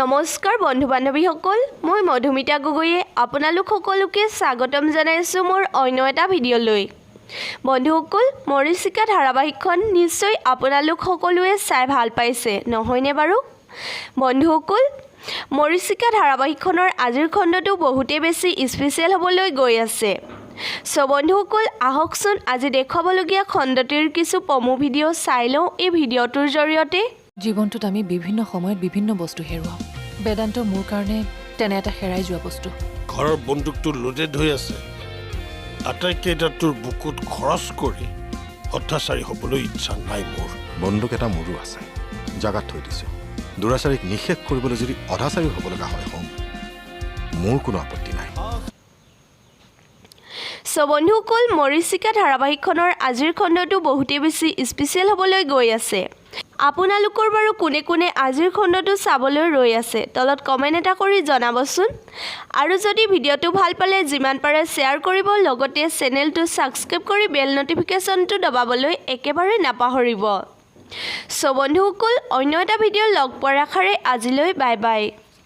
নমস্কাৰ বন্ধু বান্ধৱীসকল, মই মধুমিতা গগৈয়ে আপোনালোক সকলোকে স্বাগতম জনাইছোঁ মোৰ অন্য এটা ভিডিঅ'লৈ। বন্ধুসকল, মৰীচিকা ধাৰাবাহিকখন নিশ্চয় আপোনালোক সকলোৱে চাই ভাল পাইছে, নহয়নে বাৰু? বন্ধুসকল, মৰীচিকা ধাৰাবাহিকখনৰ আজিৰ খণ্ডটো বহুতেই বেছি স্পেচিয়েল হ'বলৈ গৈ আছে। চ' বন্ধুসকল, আহকচোন আজি দেখুৱাবলগীয়া খণ্ডটিৰ কিছু প্ৰমো ভিডিঅ' চাই লওঁ এই ভিডিঅ'টোৰ জৰিয়তে। জীৱনটোত আমি বিভিন্ন সময়ত বিভিন্ন বস্তু হেৰুৱাওঁ। বেদান্ত মোৰ কাৰণে তেনে এটা হেৰাই যোৱা বস্তু। ঘৰৰ বন্দুকটো লোডেড হৈ আছে। আটাইকেইটা তোৰ বুকুত খৰচ কৰি অত্যাচাৰী হ'বলৈ ইচ্ছা নাই মোৰ। বন্দুক এটা মোৰো আছে, জাগাত থৈ দিছোঁ। দুৰাচাৰীক নিঃশেষ কৰিবলৈ যদি অধাচাৰী হ'ব লগা হয় হ'ম, মোৰ কোনো আপত্তি নাই। চ' বন্ধুসকল, মৰীচিকা ধাৰাবাহিকখনৰ আজিৰ খণ্ডটো বহুতেই বেছি স্পেচিয়েল হ'বলৈ গৈ আছে। আপোনালোকৰ বাৰু কোনে কোনে আজিৰ খণ্ডটো চাবলৈ ৰৈ আছে, তলত কমেণ্ট এটা কৰি জনাবচোন। আৰু যদি ভিডিঅ'টো ভাল পালে যিমান পাৰে শ্বেয়াৰ কৰিব, লগতে চেনেলটো ছাবস্ক্ৰাইব কৰি বেল ন'টিফিকেশ্যনটো দবাবলৈ একেবাৰে নাপাহৰিব। চ' বন্ধুসকল, অন্য এটা ভিডিঅ' লগ পোৱাৰ আশাৰে আজিলৈ বাই বাই।